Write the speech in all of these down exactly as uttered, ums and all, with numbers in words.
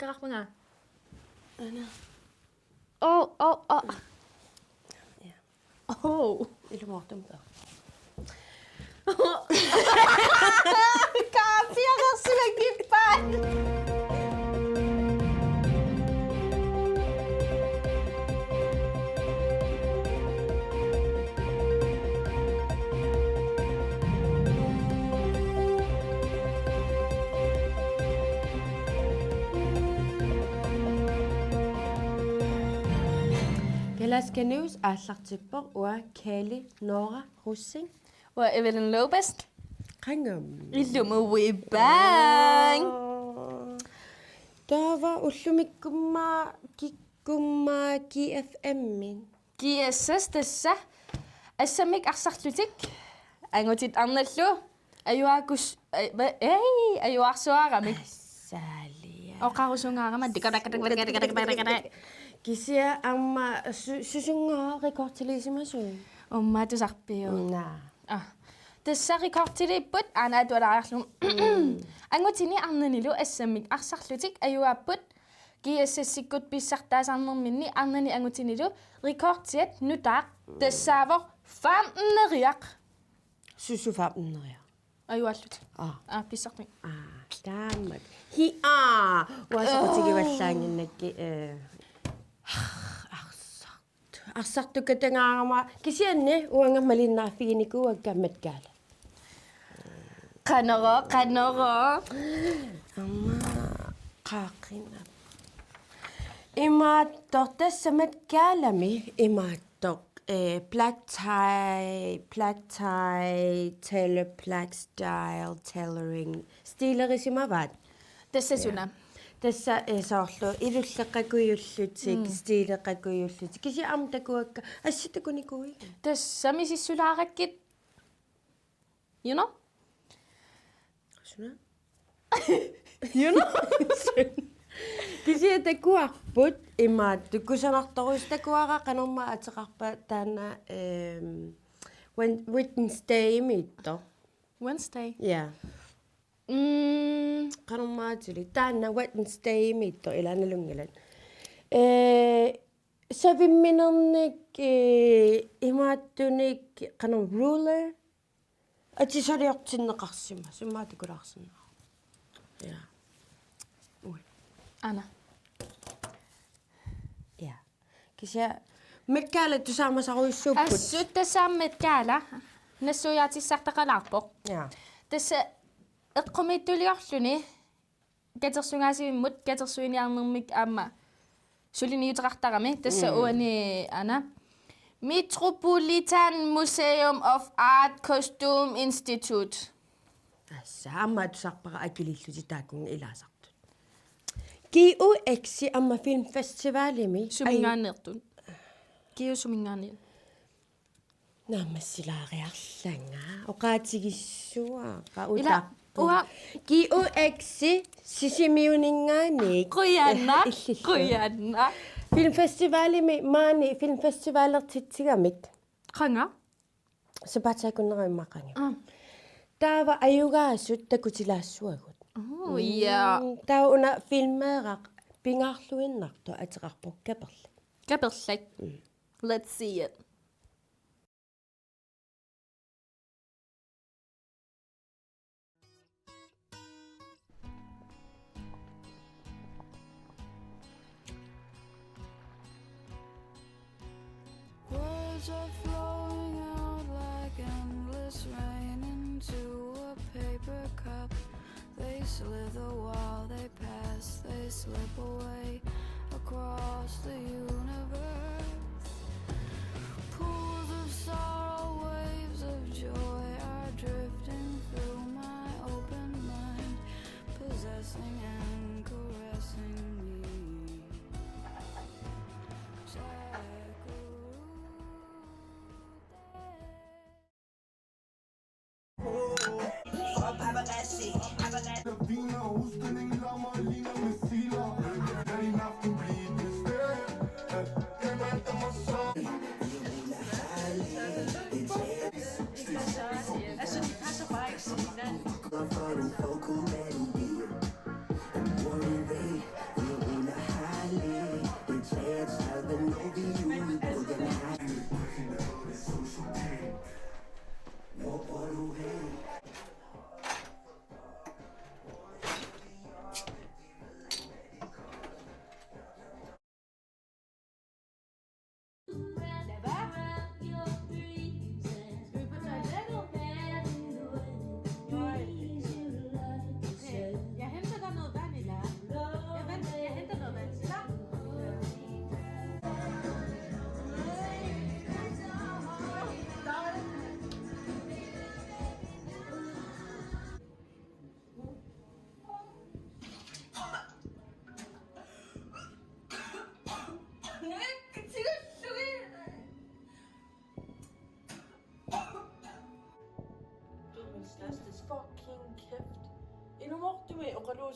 Qarpunga. Ana. Oh, oh, oh. Ja. Oh. Ilumoortumik. Kaapiareersimagippaa. Kalaallit Nunaat aallartippoq, uanga Kali Nora Rosing. Uanga Evelyn Lopez. Qangam. Ilumut uipaang. Taava ullumikkumma kikkumma G F M-in. G S S tassa. Assammik arsarlutik. Angutit arnallu. Ajuaakkus-, ai-, va-, ei, ajuarsuaramik. Assaalia. Oqarusungaarama. Kisianni aamma su-, susunngooq rekordiliisimasut? Uummaa tusarpiuk? Naa. Ah. Tassa rekordiliipput aana atualaariarlugu. Mm. Angutini arnanilu assammik arsarlutik ajuaapput G S S-ikkut pissartaasarnerminni arnani angutinilu rekordiat nutaaq tassaavoq femteneriaq. Susu femteneriaq? Ajuaallutik. Aa. Aa, pissarpik. Aa, taammat. Hi, aa, uanga soqutigivallaannginnakkit, eh. Arsartu-, arsartukkatangaarama kisianni uanga malinnaaffiginikuuakka Met Gala. Qanoro, qanoro. Aamma qaaqinaq. Imaattoq tassa Met Galami imaattoq, eh, black tie, black tie, tailor, black style, tailoring, stilerisimavaat. Tassa suna? Ja. Tassa, eh, soorlu ilulleqakujuullutik, mm, stileqakujuullutik. Kisianni aamma takuakka, assit takunikuuiuk? Tassa misissulaarakkit. You know? Suna? You know? Kisianni takuarput imaattoq kusanartorujussuuvoq, takuara qanormaa ateqarpa taanna, ehm, Wen-, Wednesday-miittoq. Wednesday? Ja. Mm. Qanormaatilik. Taanna Wednesday-miittoq ilaa nalunngilat. Eh, savimminernik, eh, imaattunik, qanoq ruler? Atisaliortinneqarsimasoq, immaqa takulaarsinnaavoq. Ja. Ui. Aana. Ja. Kisianni Met Gala tusaamasarujussuupput. Assut tassa aamma Met Gala. Nassuiaatissartaqalaarpoq. Ja. Tassa eqqumiitsuliorluni katersugaasivimmut katersuiniarnermik aamma suliniuteqartarami. Tassa, mm, uani aana Metropolitan Museum of Art Costume Institute. Tassa aamma tusarpara akiliillutik taakkununnga ilaasartut. G U X-i aamma filmfestivalimi. Suminngaanneersoq? G U suminngaanniit? Naammassilaariarlanga. Oqaatigissuara. Ila, utarpu. Uanga. G U X-i Sisimiuninngaanniit. Qujanaq. Eh, illillu. Qujanaq. Filmfestivalimi maani filmfestivalertitsigamik. Qanga? Sapaatip akunnerani immaqa qanga. Ah. Taava ajugaasut takutilaassuagut. Oh, mm, ja. Taava una filmeeraq pingaarluinnartoq ateqarpoq Kaperlak. Kaperlak. Mm. Let's see it. Words are flowing out like endless rain into a paper cup. They slither while they pass, they slip away across the universe. Pools of sorrow, waves of joy are drifting through my open mind, possessing and caressing me.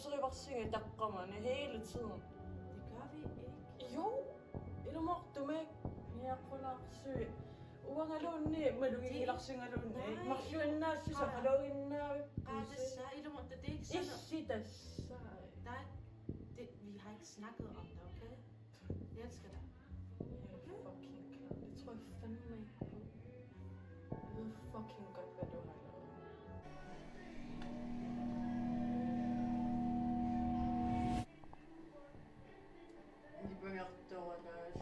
Surivarsinga taqqamani hele tiden. Det gør vi ikke. Jo, ilumoortumik niaqulaarsuit. Uangaluunniit maluginngilarsingaluunniit. Nej. Marluinnaassusa qaluginnaavi. Qaatassa, ilumoortumik, det er ikke sådan. Issi tassa. Der er, det, vi har ikke snakket om det, okay? Jeg elsker dig. Jeg er fucking klar. Det tror jeg fandme ikke på. Jeg ved fucking godt, hvad du har lavet. Nipangertoralaas.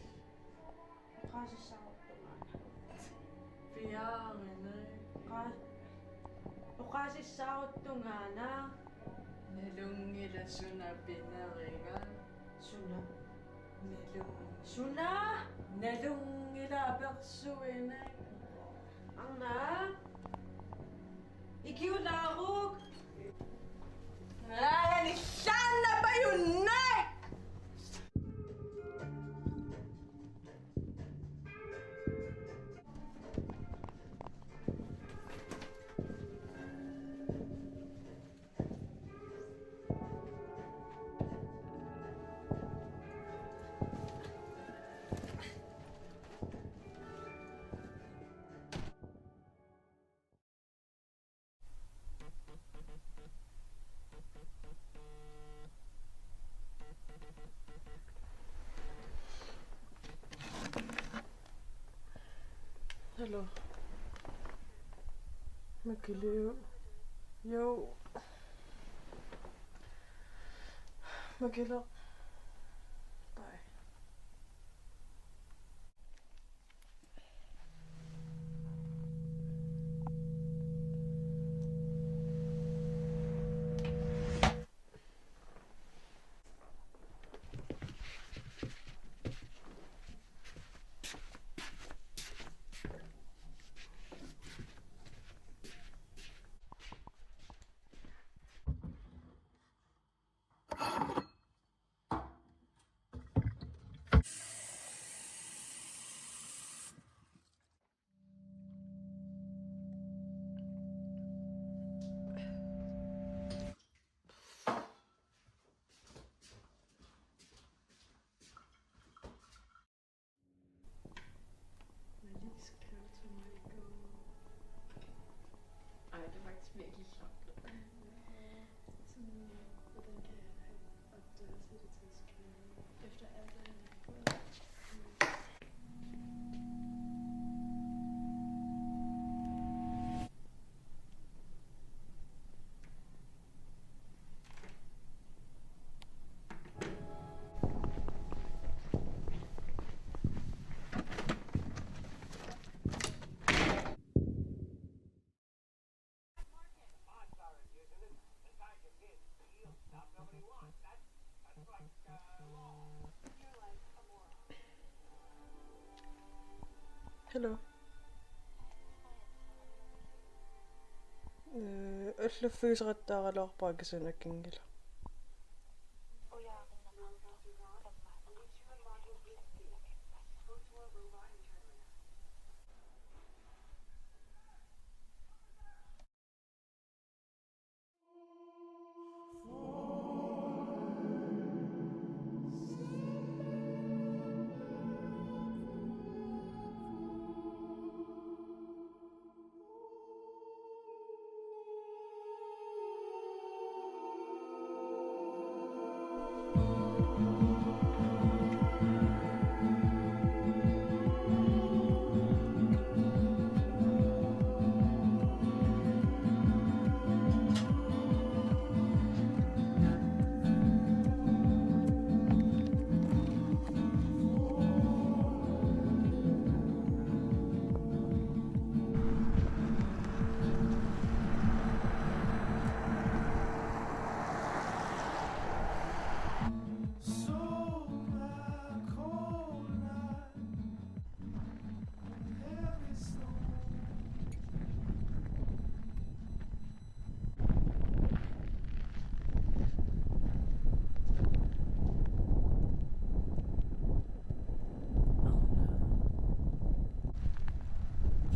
Oqaasissaaruttungaana. Piaarina. Oqaa-, oqaasissaaruttungaana. Nalunngilaq suna pineriga. Suna? Nalung-. Suna? Nalunngilaq apersuineq. Arnaq. Ikiulaaruk. Aa, nillaannapajunnaaq. Hello. Makiliu. Jo. Makilaq. Bye. Lige skrev til mig i går. Ej, det er faktisk virkelig sjovt. Sådan, hvordan kan jeg have opdaget det til at skrive? Efter alt det, han har gjort. Hello. Øh, allaffigisaqattaaraluarpara kisianni akinngilaq.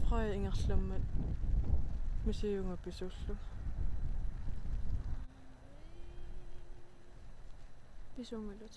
Freja ingerlammat misigunga pisuullunga. Isumalut.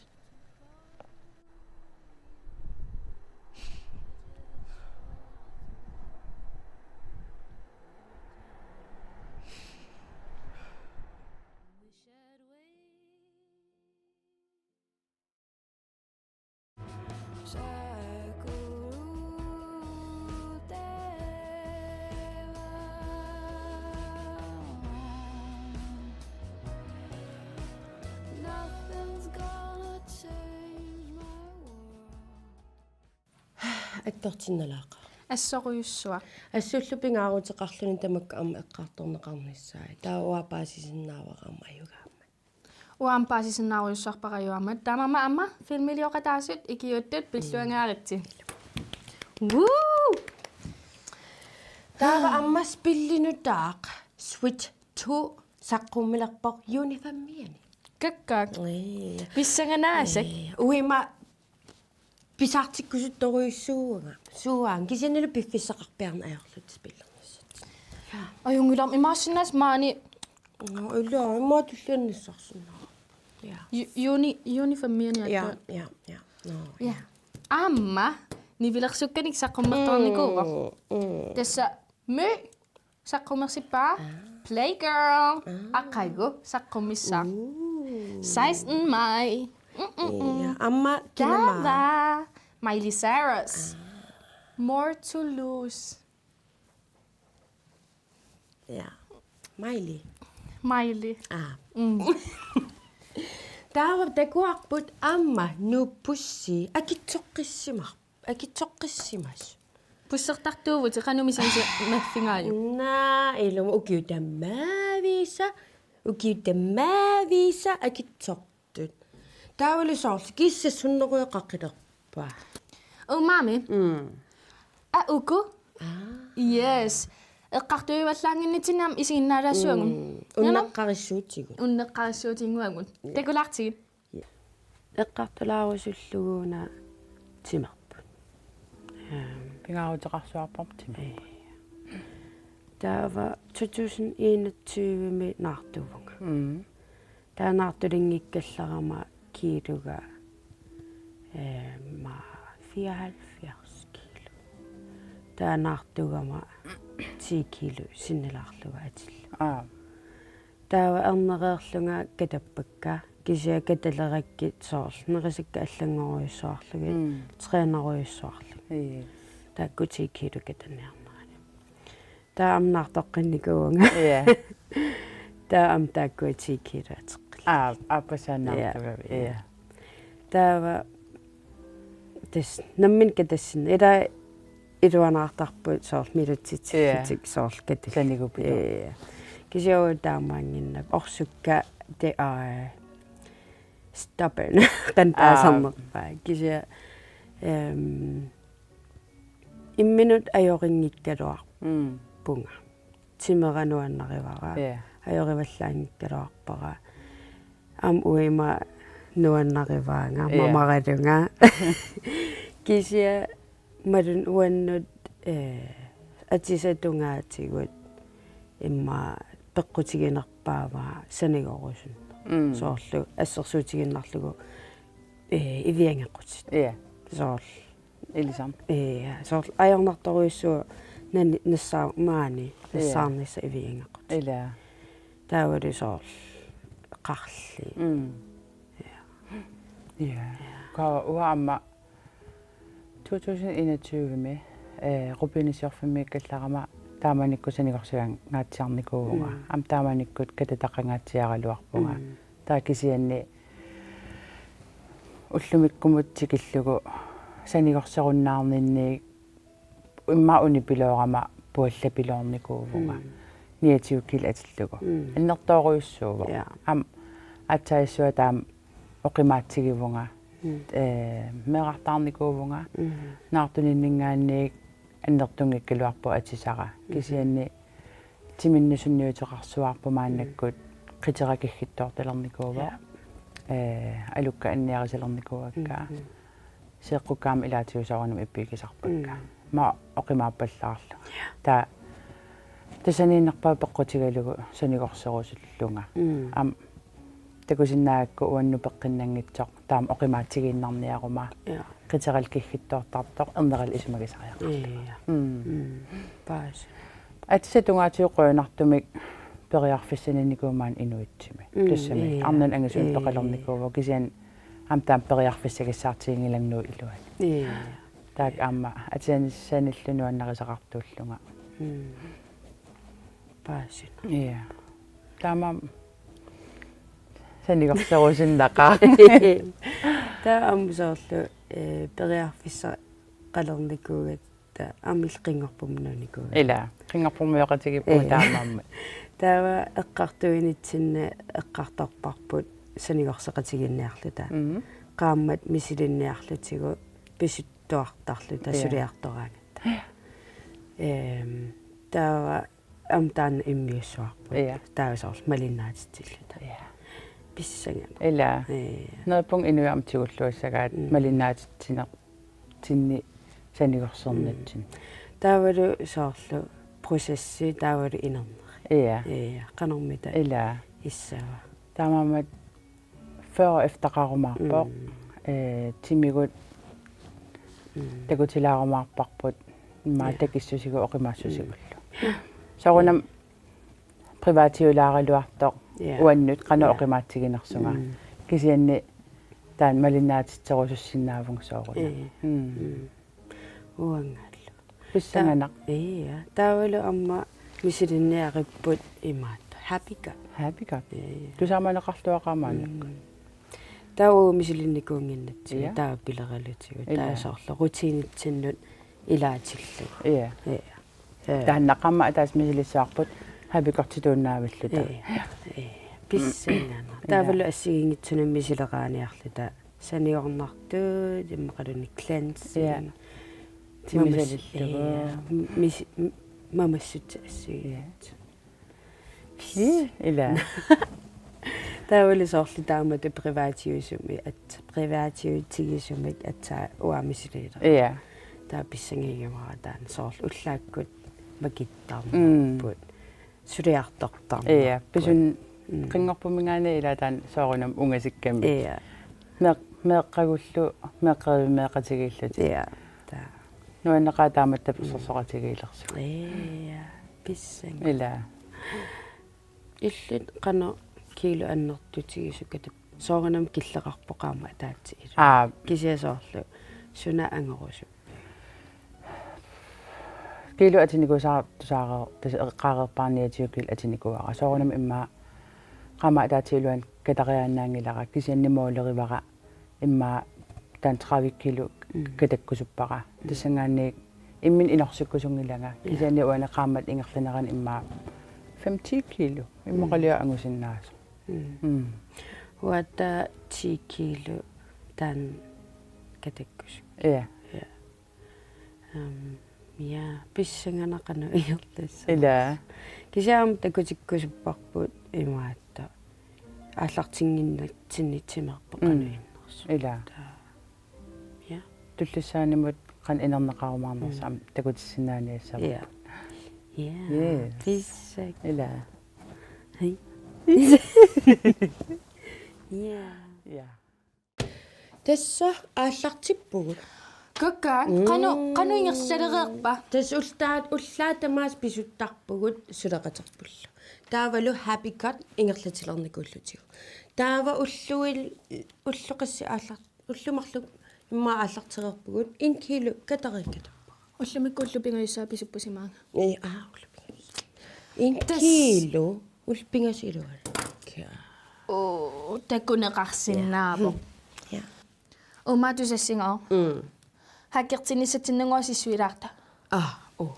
Nothing's gonna change my world. Attortinnalaaqaaq. Assorujussuaq. Assullu pingaaruteqarluni tamakku aamma eqqartorneqarnissaat. Taava uanga paasisinnaavara aamma ajugaammat. Uanga aamma paasisinnaarujussuarpara ajugaammat. Taamaammat aamma filmilioqataasut ikiuuttut pilluangaaritsi. Woo! Taava aamma spilli nutaaq Switch to saqqummilerpoq Juni femmiani. Kakkaak. Ee. Pissanganaasak. Ee, uima pisartikkusuttorujussuuvunga. Suuaan kisiannilu piffissaqarpiarneq ajorlutit spillernissat. Ajunngilaq imaassinnaavoq maani. Nå, ila, immaqa tulliani nassarsinnaavarput. Ja. Ju-, Juni, Juni femmiani. Ja, aatsaat. Ja, ja. Nå, ja. Ja. Aamma nivilersukkanik saqqummertarnikuuvoq. Mm, mm. Tassa Mø saqqummersippaa. Ah. Playgirl. Ah. Aqagu saqqummissaaq. Ooh. Seksten maj. Mm, mm, mm. Ja, aamma kinama. Taava Miley Cyrus. Ah. More to Lose. Ja. Miley. Miley. Ah. Mm. Taava takuarput aamma nuuppussi akitsoqqissimarput. Akitsoqqissimasut. Pussertartuuvutit qanoq misigisimaffigajuk? Naa, ilumut ukiut tamaaviisa, ukiut tamaaviisa akitsortut. Taavalu soorlu kissap sunnerujoqaqilerpaa. Uumami. Mm. Aa, uku? Aa. Yes. Eqqartuivallaannginnitsinni aamma isiginnaalaassuagut. Mm. Nana? Unneqqarissuutigut. Unneqqarissuutinnguagut. Ja. Takulaartigit. Eqqartulaarusullugu una timerput. Ehm. Pingaaruteqarsuarparput timerput. Ee. Taava to tusind enogtyve-mi naartuvunga. Mm. Taava naartulinngikkallarama kiiluga, ehm, ma fireoghalvfjerds kilo. Taava naartugama ti kilo sinnilaarlunga atillugu. Aa. Taava ernereerlunga katappakka, kisianni katalerakkit soorlu nerisakka allanngorujussuarlugit, mm, trænerujussuarlugit. Ii. Taakku ti kilo kataniarnerani. Taava aamma naartoqqinnikuuvunga. Ja. Taava aamma taakkua ti kilo ateqqillutik. Aa, aappassaannaartugavit. Ja. Ja. Taava tassa nammineq katassinnaavoq. Ila iluanaartarput soorlu milutsitsitik, ja, soorlu katallit. Sanigupillugu. Ja. Kisianni taamaannginnakku orsukka te-, aa, stubborn. Qanoq taasarnerpaat. Aa. Kisianni, ehm, imminut ajorinngikkaluarpunga. Mm. Timera nuannarivara. Ja. Ajorivallaanngikkaluarpara. Aamma uima nuannarivaanga, ja, mamaralunga. Kisianni imaluunniit uannut, eh, atisat tungaatigut immaqa peqqutiginerpaavaa sanigorusunneq. Mm. Soorlu assersuutigiinnarlugu, eh, iviangeqqutit. Ja. Soorlu. Ilisarnaq. Ja, soorlu ajornartorujussuuvoq nani-, nassaa-, maani, ja, nassaarnissaq iviangeqqutit. Ila. Taavalu soorlu qarliit. Mm. Ja. Ja. Ka uanga aamma to tusind enogtyve-mi, eh, Rubinisiorfimmiikkallarama taamanikkut sanigorsagangaatsiarnikuuvunga. Mm. Aamma taamanikkut katataqangaatsiaraluarpunga. Mm. Taava kisianni ullumikkumut tikillugu sanigorserunnaarninni immaqa unipiloorama puallapiloornikuuvunga. Mm. Niogtyve kilo atillugu. Mm. Annertoorujussuuvoq. Ja. Aamma aatsaat issuaa taama oqimaatsigivunga. Mm. Eh, meerartaarnikuuvunga. Mm. Naartuninninngaanniit annertunngikkaluarpoq atisara. Mhm. Kisianni timinnut sunniuteqarsuarput maannakkut, mm, qitera kiggittoortalernikuuvoq. Ja. Eh, alukkat anniarisalernikuuakka. Mhm. Seeqqukka aamma ilaatigut soorunami ippigisarpakka. Mm. Aamma oqimaappallaarlunga. Ja. Taava tassaniinnerpaaq peqqutigalugu sanigorserusullunga. Mm. Aamma takusinnaagakku uannut peqqinnanngitsoq taama oqimaatsigiinnarniaruma. Ja. Qiteral kiggittoortartoq erneral isumagisariaqarluni. Ja. Mm. Mm. Paas. Atisat tungaatigut qujanartumik periarfissaninikuuvoq maani inuitsimi. Mm, tassami. Ja. Arnanut angisunik, ja, peqalernikuuvoq kisianni aamma taama periarfissagissaartiginngilanga Nuup iluani. Ja. Taakku aamma atisanik sanillu nuannarisaqartuullunga. Mm. Paasina. Ja. Taamaammat sanigorserusunnaqaaq. Taava aamma soorlu, eh, periarfissaqalernikuugatta aamma illit qinngorpummiunikuugatta. Ila, qinngorpummioqatigiippugut. Ja. Taamaammat. Taava eqqartuinitsinni eqqartorparput sanigorseqatigiinniarluta. Mhm. Qaammat misilinniarlutigu pisut- tuartarluta. Ja. Suliartoraangatta. Ja. Ehm, taava aamma taanna immiussuarput. Ja. Taava soorlu malinnaatitsilluta. Ja. Pissanganaq. Ila. Ja. Neriuppunga inuit aamma tigulluassagaat, mm, malinnaatitsiner-, -tinni sanigorsernitsinni. Mm. Taavalu soorlu processi taavalu inerneri. Ja. Ja. Qanormita. Ila. Issava. Taamaammat fyrre efterqarumaarpoq. Mm. Eh, timigut, mm, takutilaarumaarparput immaqa, ja, takissusigut oqimaassusigullu. Mm. Soorunami, ja, privatiulaaraluartoq, ja, uannut qanoq, ja, oqimaatsiginersunga. Mm. Kisianni taanna malinnaatitserusussinnaavunga soorunami. Ja. Mm. Mm. Uangaallu. Pissanganaq. Ta-, ja. Taavalu aamma misilinniaripput imaattoq. Happy Gut. Happy Gut. Ja, ja. Tusaamaneqarluaqaaq maannakkut. Mm. Taava uagut misilinnikuunnginnatsigu, ja, taava pileralutigu. Ja. Taava soorlu rutinitsinnut ilaatillugu. Ja. Ja. Ja. Taanna qaammat ataaseq misilissavarput Happy Gutituunnavilluta. Ja. Ja. Pissanganaq. Mm. Taavalu assigiinngitsunik misileraaniarluta. Sanigornartut, immaqaluunniit cleansing. Ja. Mamas-, timisalillugu. Ja, mis-, m-, mamassutsit assigiinngitsut. Ja. Ii, ila. Taavalu soorlu taamatut privaatiusumi at-, privaatiutigisumik aatsaat uanga misiliilerpunga. Ja. Taava pissanganngimmat taanna soorlu ullaakkut makittarnerput. Mm. Suliartortarnerput. Ja, pisun-, mm, qinngorpumminngaanniit ila taanna soorunami ungasikkamik. Ja. Meeq-, meeqqagullu meeqqerivimeeqatigiillutik. Ja. Taa. Nuanneqaaq taamatut, mm, tapersersoqatigiilersugut. Ja, pissanganaq. Ila. Illit qanoq kiilu annertutigisut katap-, soorunami killeqarpoq qaammat ataatsip ilaa. Aa. Kisianni soorlu suna angorusuppit? Kiilu atinikuusaartusaareer-, tassa eqqaareerpara niogtyve kiilu atinikuuara. Soorunami immaqa qaammat ataatsip iluani katariaannaanngilara, kisianni målerivara immaqa taanna tredive kiilu, mm, katakkusuppara. Mm. Tassanngaanniit imminut inorsikkusunngilanga. Ja. Kisianni uani qaammat ingerlanerani immaqa fem ti kiilu. Immaqalu, mm, angusinnaasoq. Mm. Mm. Uanga ti kiilu taanna katakkusuk. Ja. Ja. Aam, ja, pissanganaq qanoq ingerlassanersoq. Ila. Kisianni aamma takutikkusupparput imaattoq. Aallartinnginnatsinni timerpoq qanoq, mm, innersoq. Ila. Taa. Ja. Tullissaanimut qanoq inerneqarumaarnersoq, mm, aamma takutissinnaaniassavara. Ja. Ja. Yes. Pissanganaq. Ila. Hej. Ja. Ja. Tassa aallartippugut. Kakkaak, qanoq, mm, qanoq ingerlalereerpa? Tassa ullaat, ullaat tamaasa pisuttarpugut suleqaterpullu. Taavalu Happy Gut ingerlatilernikuullutigu. Taava ulluil-, ulloq qassit aallar-, ullut marluk immaqa aallartereerpugut, en kilo katariikkatarpara. Ullumikkut ullut pingajussaat pisuppusi maanga. Ii, aa, ullut pingajussaat. En, tassa, kilo. Ullut pingasut iluanni. Uu, takuneqarsinnaavoq. Ja. Uumaa tusassinga. Mm. Hackertinnissatsinnunngooq sissuilaarta. Aa, oo.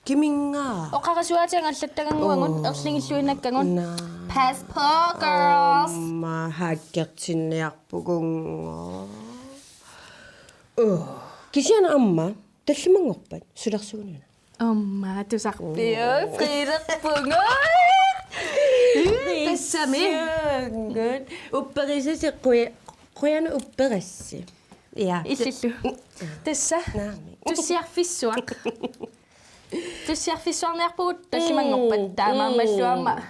Kiminnga? Oqarasuaatit angallattagannguagut, oo, erlingilluinnakkagut. Naa. Pass på, girls. Aamma hackertinniarpugunngooq. Oo. Kisianni aamma tallimanngorpat sulersugununa. Aamma tusarpiuk, friilerpugut. Tassami. Upperisassat quja-, qujanaq upperassi. Ja. Illillu. Tassa. Naamik. Tussiarfissuaq. Tussiarfissuarniarpugut tallimanngorpat. Mm, taamaammallu aamma. Mm.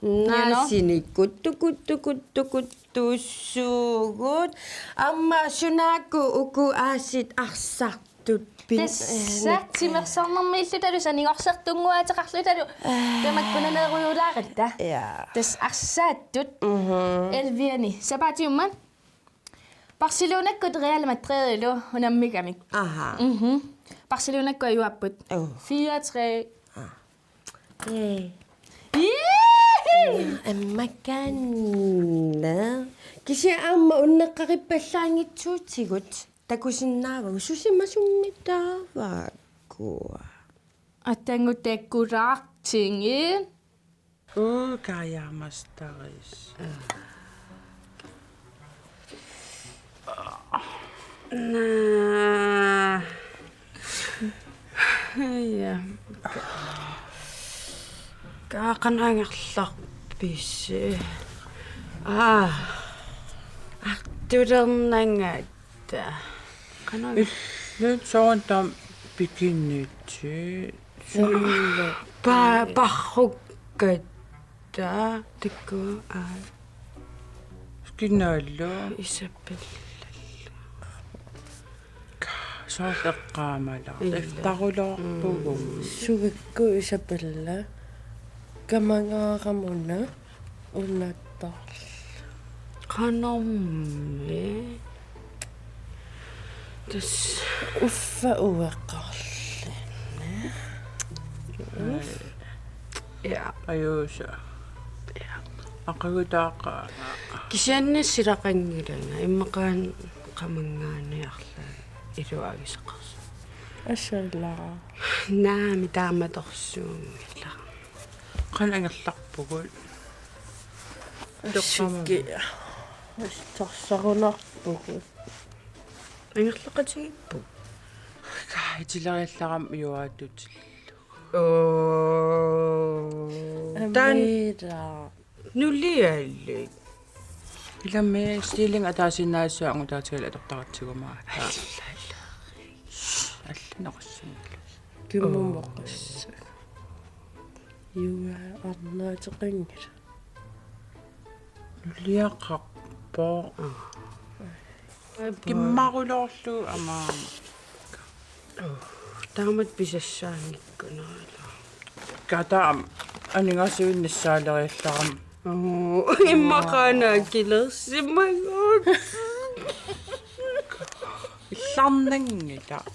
Naasinikut tukut tukut tukut tussugut. Aamma sunaakku uku aasiit arsartut pin-, tassa eh, timersornermiillutalu sanigorsertunnguaateqarlutalu tamakkunaneerujuulaaratta. Ja. Tassa arsaattut. Mhm. Elviani. Sapaatiummat. Barcelonakkut Real Madridilu unammigamik. Aha. Mhm. Barcelonakkut ajuaapput. Oh. Fire tre. Ah. Yay. Yay! Aamma kanna. Kisianni aamma unneqqarippallaanngitsuutigut. Takusinnaavagut susimasummitaavakkua. Atangutakkulaartigit. Uu, Kaja Masteris. Naa. Ja. Kaaqan angerlarpisi. Aa. Artulernangatta. Qanoq? Illit soorunami taama pikinnitsi. Sulla. Pa-, parrukkatta. Takuuk, aa. Kinaallu. Isabella. Soorlu eqqaamalaartoq. Illa. Eftarulaarpugut. Mm. Sugakkut Isabella. Kamangaaramuna. Unattaarl. Qanormi? Tassa. Uffa ueqqarluni. Ja. Ajuusa. Ja. Aqagutaaqa. Kisianni silaqanngilanga. Immaqaana qamanngaanniarlaa iluagisaqarsi. Assalaa. Naami taamatorsuunngilaq. Qanoq angerlarpugut. Assuki. Torsarunarpugut. Angerlaqatigiippugut. Ka itileriallarama iuaattutillugu. Oo. Taan- Amira. Nulialik. Ilami Stilling ataasinnaassuaq angutaatigalu atortaratsigu maani. Alla, alla. Alla noqassinnalu. Kimmumaqassa. Juuga arnaateqanngilaq. Nuliaqarpoq. Aa. Kimmaruloorlugu amaama. Taamatut pisassaanngikkunerala. Kataam aningasuinnassaaleriallarama. Oo, immaqaana akilersimagut. Illarnanngilaq.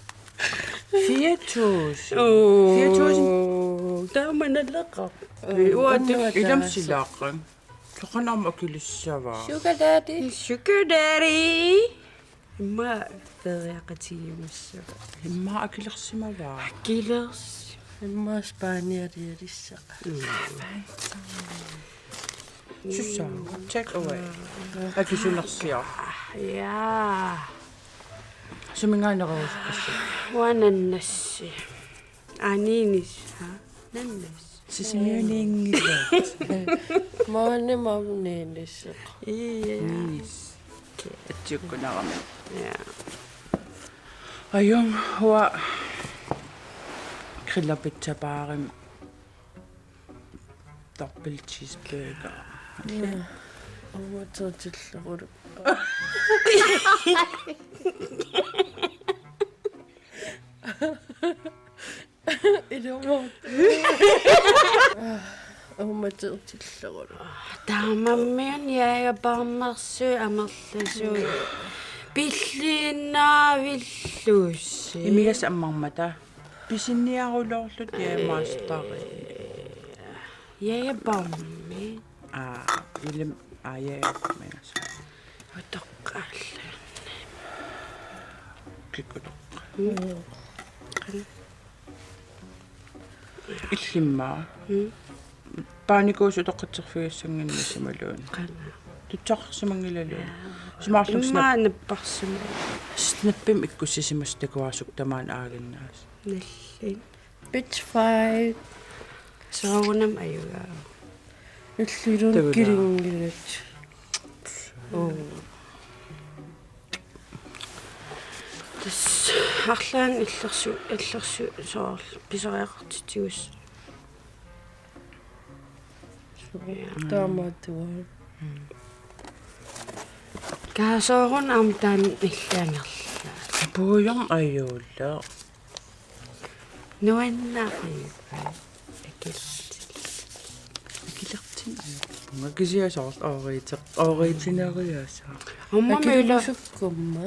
Fire tusind. Oo. Fire tusind. Taama naleqarpoq. Uagut ilam silaaqan. Soqanarma akilissavaa. Sugar daddy. Sugar daddy. Immaqa peeriaqatigiimassava. Immaqa akilersimavaa. Akilers. Immaqa Spanialialissaqa. Mm. Susaa, take away. Akisunersiaq. Ja. Suminngaanneerusukkassi? Uanga nannassi. Aa, niinis. Ha? Nannassi. Sisimiuniinngilaq. Maani maani niinis. Ii. Niinis. Atsiukkunarami. Ja. Ajunngilaq uanga griller pizza baarimi. Dobbelt cheeseburger. Ja. Uummatertilleruluppoq. Ilumut. Uummatertilleruluppoq. Taamaammat Jagerbombersui amerlasuut. Pilliinnaavillusi. Imigassaq ammarmata. Pisiniaruloorluta Jagermeisteri. Jagerbombe. Aa, ilim, aa, Jagerbombe. Utoqqaalluni. Kikkutoq. Mm. Illimmi. Mm. Paanikuusut utoqqatserfigissanngimmat imaluunniit. Qanoq. Tutsaqarsimanngilaluunniit. Jaa. Isumaqarlunga immaqa snap-, napparsimavoq. Snappimi ikkussisimasut takuaasut tamaani aaginnaasut. Nalliin. Bitch fight. Soorunami ajugaavoq. Illiluunniit takutaa. Kilinngilat. Oo. Tassa arlaannik illersu-, illersu-, soorlu pisariaqartitsigussooq. Taamaattugut. Kaasoorun aamma taanna illangerlaa. Puujorn ajuulla. Nuannarivat. Akilertin. Akilertin ajorpunga. Kisianni soorlu ooriiteq. Ooriitineriasaaq. Aamma ila. Akilerusukkumma.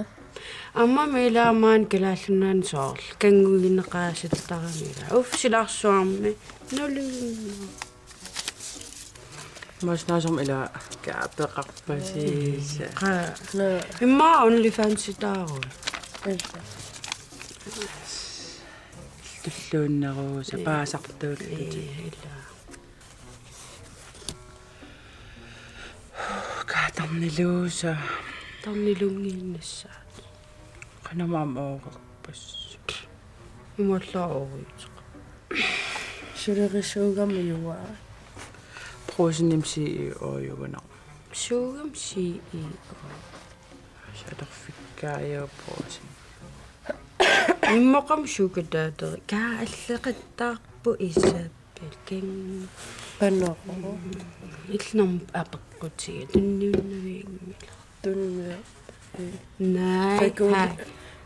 Aamma ila maani Kalaallit Nunaanni soorlu. Kanngugineqaasattarami ila. Uffa silarsuarmi. Nulunga. Maasnaasum ila kaapeqarpasiisa. Qa. Naa. Immaqa OnlyFansitaaruit. Ila. Tulluunneruusa. Ee. Paasartuullutik. Ee, ila. Kaatarniluusa. Tarnilunngiinnassaat. Qanamam oorerpas. Imallaa ooriit. Sulerisuugami juaa. Brugsenimi C E O-jugunaq. Suugami C E O. Satorfikkaa ja Brugsen. Immaqami sukkataateri. Kaa alleqattaarput Isabel King. Panoro. Illinam apeqqutiga tunniunnavianngilaq. Tunnia. Naa. Taku hai.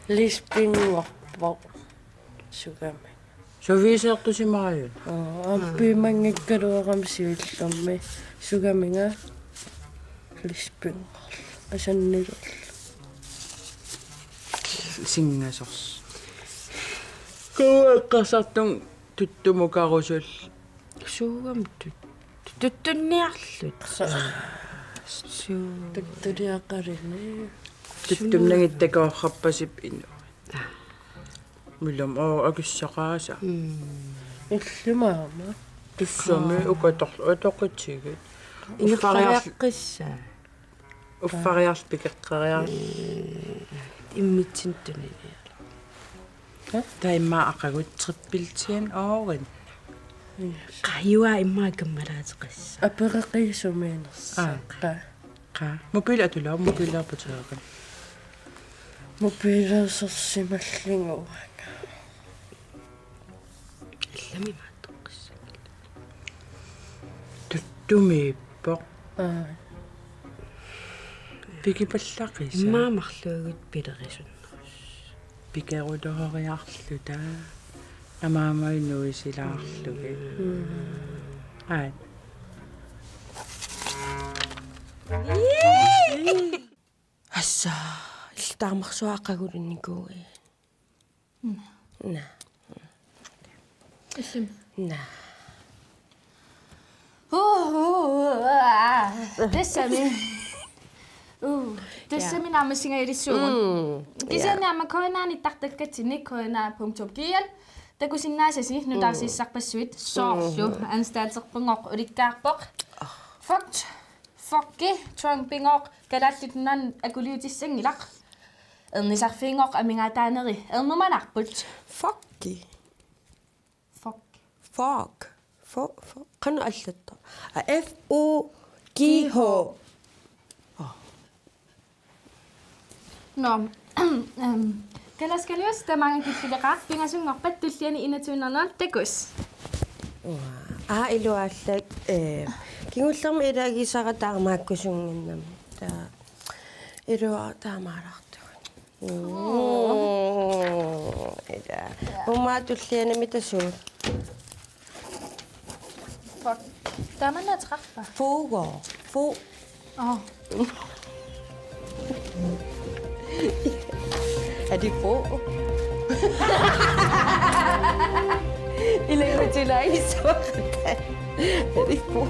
Lisbingorpoq. Sugami. Suviiseertusimaajun. Aa, aamma piumanngikkaluarami siullermi. Sugaminga. Lisbingorlu. Asannilu. Singasorsu. Kuueqqarsartun tuttumut karusul. Suugami tut-, tuttunniarlutik. Suu. Tuttuliaqalini. Tuttunnagittakoorrappasip inu. Milum oo akissaqaasa. Mm. Illumaama. Tussami ukatorlu atoqitigit. Ingerlariaqqissaa. Uffariarl-, uffariarl-, pikeqqeriarl-. Mm. Immitsinnik tuniniarlugu. Taimma aqagu triple T-n oorin. Qajua immaqa kammalaateqassaa. Apereqiisumiinersa. Aa. Qa. Qa. Mobil atulaa, mobiler på tøren. Mobilersorsimallugu uanga. Allami maattoqqissanngilaq. Tuttumiippoq. Aa. Pikipallaqisa. Immaqa marluagut pilerisunnerus. Pikeruloriarluta. Amaamai nuisilaarlugit. Mm. Aat. Assa, illit taamarsuaq aqagulunikuuit. Naa. Naa. Illimmi? Naa. Uu, uu, aa. Tassami. Uu, tassami. Ja. Naammassingajalissuugut. Mm. Kisianni, ja, aamma K N A-nittartakkatsinni K N A punktum G L. Takusinnaasasi nutaarsiassarpassuit soorlu. Mm. Anstalterpungooq ulikkaarpoq. Ah. Fucked. Fucki, Trumpingooq, Kalaallit Nunaanni akuliutissanngilaq. Ernisarfiingooq amigaataaneri ernumanarput. Fucki. Fuck. Fuck. Fu-, fu-, qanoq allattaq? Aa, F U G H. Aa. Nå, ehm, Kalaaskalius tamaanga killileqaaq, pingasunngorpat tulliani enogtyve nul nul takuss. Aa, iluaallak, eh, kingullermi ilaagisara taamaakkusunnginnami. Taa, iluara taamaalaartugut. Mm, ila. Uuma tullianami tasuut. Fuck. Tamanna ateqarpa? Fugo. Fu- Åh. Er det Fo? Ilaagutilaagissuarta. Er det Fo?